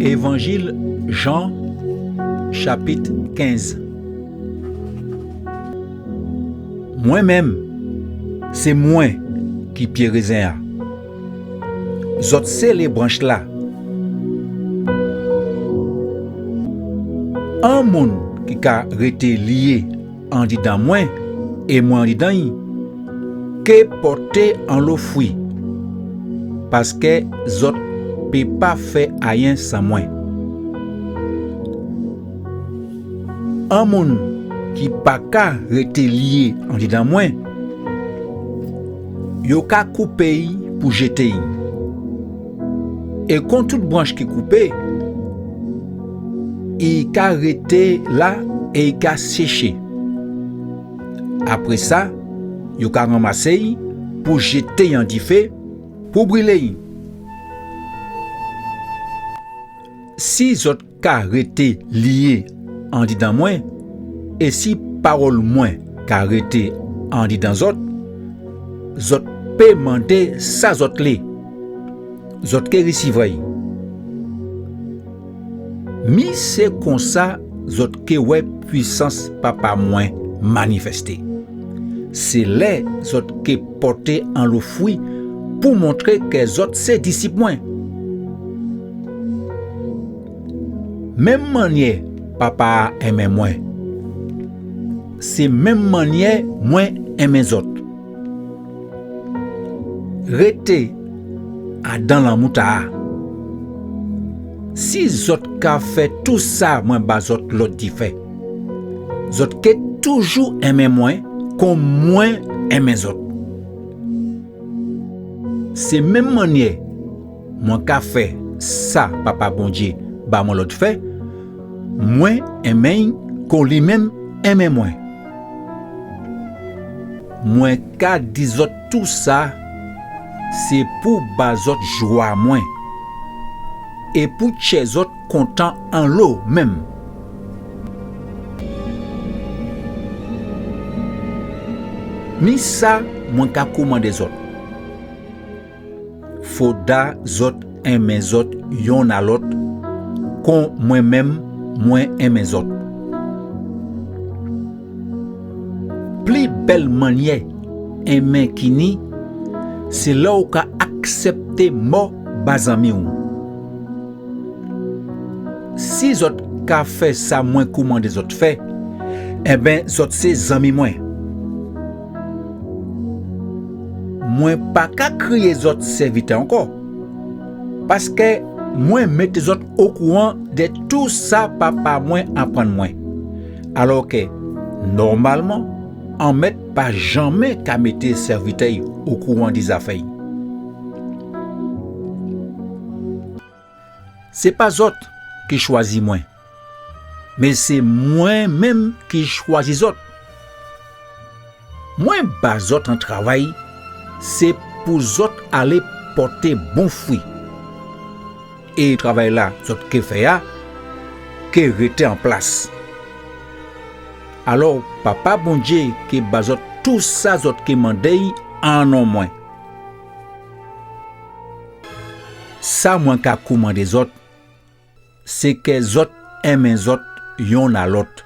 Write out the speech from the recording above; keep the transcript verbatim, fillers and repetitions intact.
Évanjil Jan, chapit kenz. Mwen menm, sé mwen ki pié rézen an. Zot sé lé branch-la. An moun ki ka rété lié andidan mwen é mwen andidan'y, ké pòté anlo fwi, paskè zot pé pa fè ayen san mwen. An moun ki pa ka rété lié andidan mwen, yo ka koupé'y pou jété'y. É kon tout branch ki koupé, i ka rété la é i ka séché. Apré sa, yo ka ranmasé'y pou jété'y an difé, pou brilé'y. Si zot ka rété lié andidan mwen, é si pawol mwen ka rété andidan zot, zot pé mandé sa zot lé, zot ké risivwè'y. Mi sé konsa zot ké wè pwisans Papa mwen manifesté. Sé lè zot ké pòté anlo fwi pou montré kè zot sé disip mwen. Menm manniè Papa a enmen mwen, sé menm manniè mwen enmen zot. Rété adan lanmou ta-a. Si zot ka fè tou sa mwen ba zot lòd di fè, zot ké toujou enmen mwen kon mwen enmen zot. Sé menm manniè mwen ka fè sa Papa Bondié ba mwen lòd fè, mwen enmen'y kon li menm enmen mwen. Mwen ka di zot tou sa, sé pou ba zot jwa mwen, é pou tjè zot kontan anlo menm. Mi sa mwen ka koumandé zot. Foda zot enmen zot yonn a lòt, kon mwen menm mwen enmen zot. Pli bel manniè enmen ki ni, sé lè ou ka aksepté mò ba zanmi'w. Si zot ka fè sa mwen koumandé zot fè, enben zot sé zanmi mwen. Mwen pa ka kriyé zot sèvitè ankò, paskè mwen mété zot okouran dè tou sa Papa mwen aprann mwen. Alò kè, nòmalman, an mèt pa janmen ka mété sèvitè'y okouran dè zafè'y. Sé pa zot ki chwazi mwen, mé sé mwen menm ki chwazi zot. Mwen ba zot an travay, sé pou zot alé pòté bon fwi. É travay-la zot ké fè a, ké rété an plas. Alò, Papa Bondié ké ba zot tou sa zot ké mandé'y an non mwen. Sa mwen ka koumandé zot, sé kè zot enmen zot yonn a lòt,